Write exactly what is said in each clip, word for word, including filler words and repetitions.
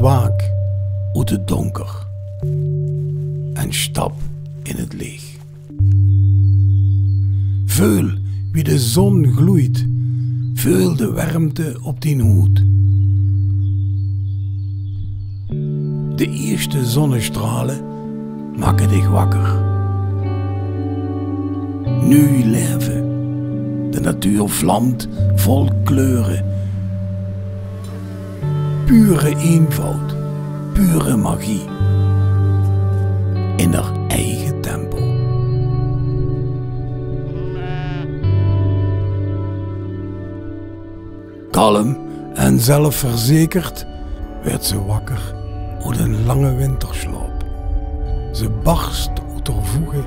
Waak oet 't donker en stap in 't leech. Veul wie de zon gloeit, veul de wermte op dien hoed. De ieësjte zonnestrale make dich wakker. Nuuj laeve. De natuur vlamt vol kleure. Pure eenvoud, pure magie. In häör eige tempo. Kalm en zelfverzekerd werd ze wakker oet 'n lange winterslaop. Ze barst oet häör voege,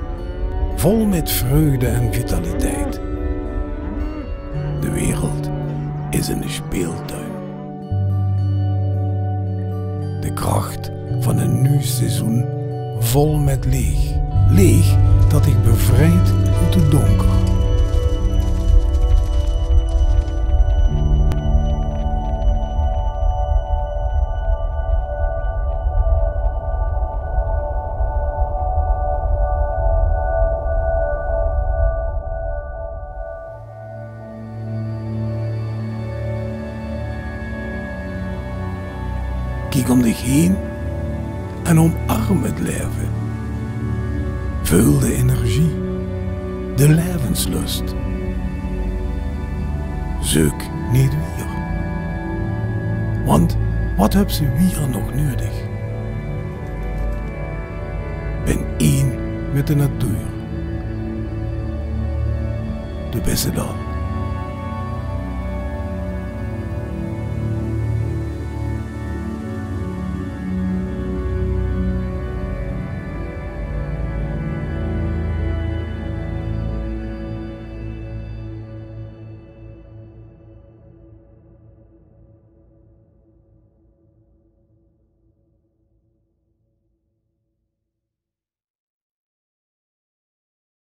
vol mit vreugde en vitaliteit. De wereld is 'ne speeltuin. De krach van 'n nuuj seizoen, vol mit leech. Leech dat dich bevriejt oet 't donker. Kiek óm dich heen en omarm 't laeve. Veul de energie, de laevenslust. Zeuk neet wiejer. Want wat höbs se wiejer nog neudig? Bin ein mit de natuur. Doe bis 't al.